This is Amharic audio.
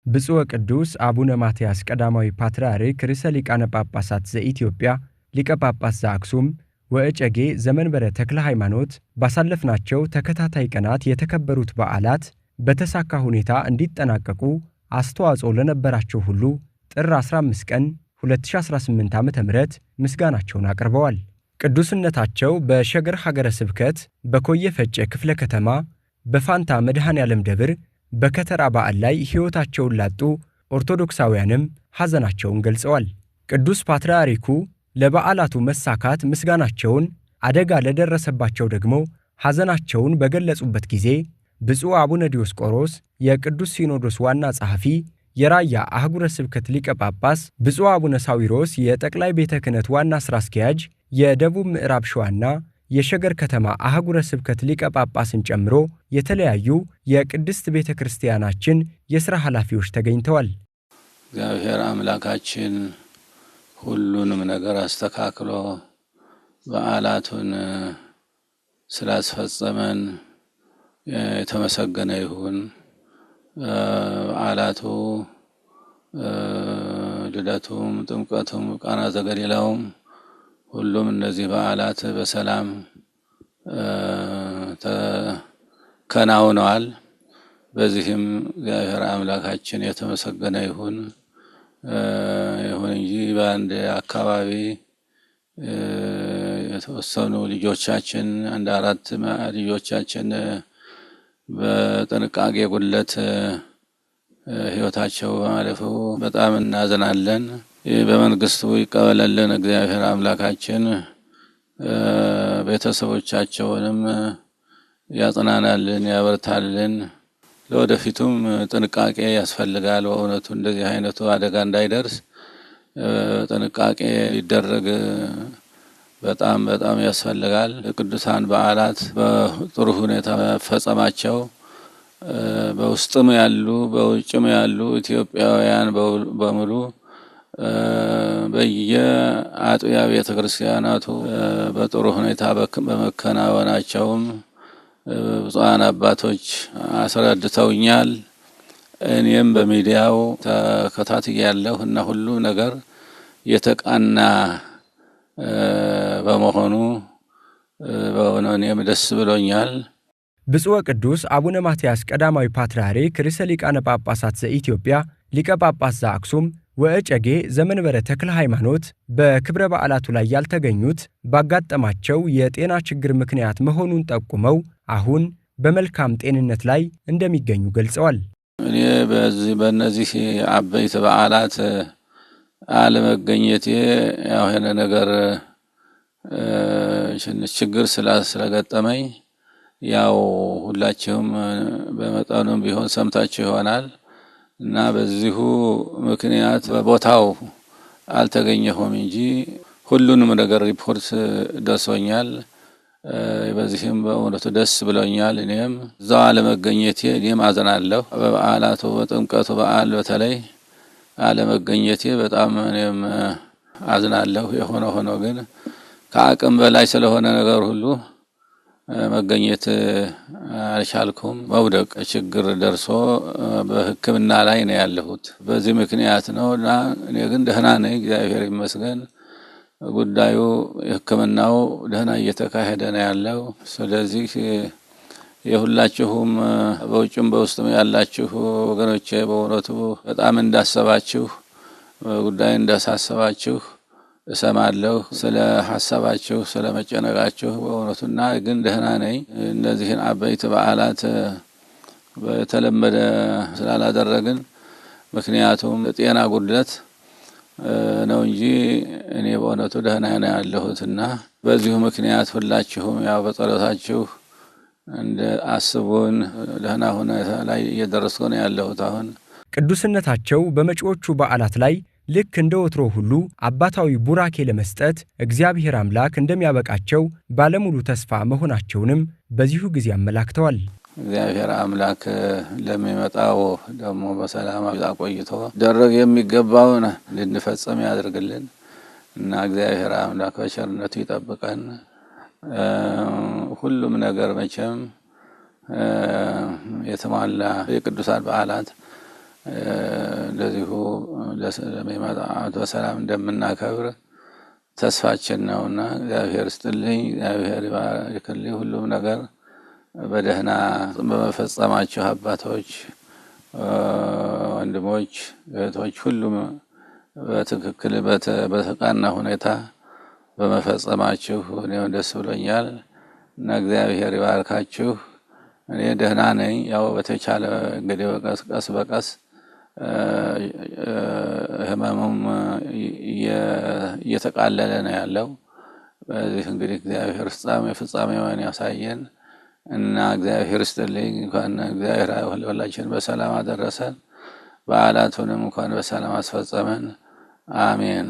ብፁዕ ወቅዱስ አቡነ ማትያስ ቀዳማዊ ፓትርያርክ ርዕሰ ሊቃነ ጳጳሳት ዘኢትዮጵያ ሊቀ ጳጳስ ዘአክሱም ወእጨጌ ዘመንበረ ተክለ ሃይማኖት ባሳለፍናቸው ተከታታይ ቀናት የተከበሩት በዓላት በተሳካ ሁኔታ እንዲጠናቀቁ አስተዋጽኦ ለነበራቸው ሁሉ ጥር 15 ቀን 2018 ዓ.ም ምስጋናቸውን አቅርበዋል። ቅዱስነታቸው በሸገር ሀገረ ስብከት በኮየ ፈጬ ክፍለ ከተማ በፋንታ መድኃኔ ዓለም ደብር በከተራ በዓል ላይ ሕይወታቸውን ላጡ ኦርቶዶክሳውያንም ሐዘናቸውን ገልጸዋል። ቅዱስ ፓትርያርኩ ለበዓላቱ መሳካት ምስጋናቸውን፣ አደጋ ለደረሰባቸው ደግሞ ሐዘናቸውን በገለጹበት ጊዜ ብፁዕ አቡነ ዲዮስቆሮስ የቅዱስ ሲኖዶስ ዋና ጸሐፊ፣ የራያ አህጉረ ስብከት ሊቀ ጳጳስ፣ ብፁዕ አቡነ ሳዊሮስ የጠቅላይ ቤተ ክህነት ዋና ሥራ አስኪያጅ፣ የደቡብ ምዕራብ ሸዋና የሸገር ከተማ አህጉረ ስብከት ሊቀ ጳጳስን ጨምሮ የተለያዩ የቅድስት ቤተ ክርስቲያናችን የሥራ ኃላፊዎች ተገኝተዋል። እግዚአብሔር አምላካችን ሁሉንም ነገር አስተካክሎ በዓላቱን ስላስፈጸመን የተመሰገነ ይሁን። በዓላቱ ልደቱም፣ ጥምቀቱም፣ ቃና ዘገሊላውም ሁሉም እነዚህ በዓላት በሰላም ተከናውነዋል። በዚህም እግዚአብሔር አምላካችን የተመሰገነ ይሁን። ይሁን እንጂ በአንድ አካባቢ የተወሰኑ ልጆቻችን፣ አንድ 4 ልጆቻችን በጥንቃቄ ጉድለት ሕይወታቸው በማለፉ በጣም እናዝናለን። በመንግስቱ ይቀበለልን እግዚአብሔር አምላካችን፣ ቤተሰቦቻቸውንም ያጽናናልን፣ ያበርታልን። ለወደፊቱም ጥንቃቄ ያስፈልጋል። በእውነቱ እንደዚህ አይነቱ አደጋ እንዳይደርስ ጥንቃቄ ሊደረግ በጣም በጣም ያስፈልጋል። ቅዱሳን በዓላት በጥሩ ሁኔታ መፈጸማቸው በውስጥም ያሉ በውጭም ያሉ ኢትዮጵያውያን በሙሉ በየአጥቢያ ቤተ ክርስቲያናቱ በጥሩ ሁኔታ በመከናወናቸውም ብፁዓን አባቶች አስረድተውኛል። እኔም በሚዲያው ተከታትያለሁ እና ሁሉ ነገር የተቃና በመሆኑ በእውነት እኔም ደስ ብሎኛል። ብፁዕ ወቅዱስ አቡነ ማትያስ ቀዳማዊ ፓትርያርክ ርዕሰ ሊቃነ ጳጳሳት ዘኢትዮጵያ ሊቀ ጳጳስ ዘአክሱም ወእጨጌ ዘመንበረ ተክለ ሃይማኖት በክብረ በዓላቱ ላይ ያልተገኙት ባጋጠማቸው የጤና ችግር ምክንያት መሆኑን ጠቁመው አሁን በመልካም ጤንነት ላይ እንደሚገኙ ገልጸዋል። እኔ በእነዚህ አበይት በዓላት አለመገኘቴ ያው የሆነ ነገር ችግር ስለገጠመኝ ያው ሁላችሁም በመጠኑም ቢሆን ሰምታችሁ ይሆናል እና በዚሁ ምክንያት በቦታው አልተገኘሁም እንጂ ሁሉንም ነገር ሪፖርት ደርሶኛል። በዚህም በእውነቱ ደስ ብሎኛል። እኔም እዛው አለመገኘቴ እኔም አዝናለሁ። በበዓላቱ በጥምቀቱ በዓል በተለይ አለመገኘቴ በጣም እኔም አዝናለሁ። የሆነ ሆኖ ግን ከአቅም በላይ ስለሆነ ነገር ሁሉ መገኘት አልቻልኩም። መውደቅ ችግር ደርሶ በሕክምና ላይ ነው ያለሁት። በዚህ ምክንያት ነው እና እኔ ግን ደህና ነኝ፣ እግዚአብሔር ይመስገን። ጉዳዩ የሕክምናው ደህና እየተካሄደ ነው ያለው። ስለዚህ የሁላችሁም በውጭም በውስጥም ያላችሁ ወገኖቼ በእውነቱ በጣም እንዳሰባችሁ ጉዳይ እንዳሳሰባችሁ እሰማለሁ። ስለ ሐሳባችሁ ስለ መጨነቃችሁ በእውነቱና ግን ደህና ነኝ። እነዚህን አበይት በዓላት በተለመደ ስላላደረግን ምክንያቱም ጤና ጉድለት ነው እንጂ እኔ በእውነቱ ደህና ነኝ ያለሁትና በዚሁ ምክንያት ሁላችሁም ያው በጸሎታችሁ እንደ አስቡን። ደህና ሁኔታ ላይ እየደረስኩ ነው ያለሁት አሁን። ቅዱስነታቸው በመጪዎቹ በዓላት ላይ ልክ እንደ ወትሮ ሁሉ አባታዊ ቡራኬ ለመስጠት እግዚአብሔር አምላክ እንደሚያበቃቸው ባለሙሉ ተስፋ መሆናቸውንም በዚሁ ጊዜ አመላክተዋል። እግዚአብሔር አምላክ ለሚመጣው ደግሞ በሰላም አቆይቶ ደረግ የሚገባውን እንድንፈጽም ያድርግልን እና እግዚአብሔር አምላክ በቸርነቱ ይጠብቀን። ሁሉም ነገር መቼም የተሟላ የቅዱሳን በዓላት እንደዚሁ ለሚመጣ ዓመት በሰላም እንደምናከብር ተስፋችን ነውና እግዚአብሔር ስጥልኝ፣ እግዚአብሔር ይባርክልኝ። ሁሉም ነገር በደህና በመፈጸማችሁ አባቶች፣ ወንድሞች፣ እህቶች ሁሉም በትክክል በተቃና ሁኔታ በመፈጸማችሁ እኔም ደስ ብሎኛል እና እግዚአብሔር ይባርካችሁ። እኔ ደህና ነኝ። ያው በተቻለ እንግዲህ በቀስ በቀስ ህመሙም እየተቃለለ ነው ያለው። በዚህ እንግዲህ እግዚአብሔር ፍጻሜውን ያሳየን እና እግዚአብሔር ይስጥልኝ። እንኳን እግዚአብሔር ሁላችን በሰላም አደረሰን። በዓላቱንም እንኳን በሰላም አስፈጸመን። አሜን።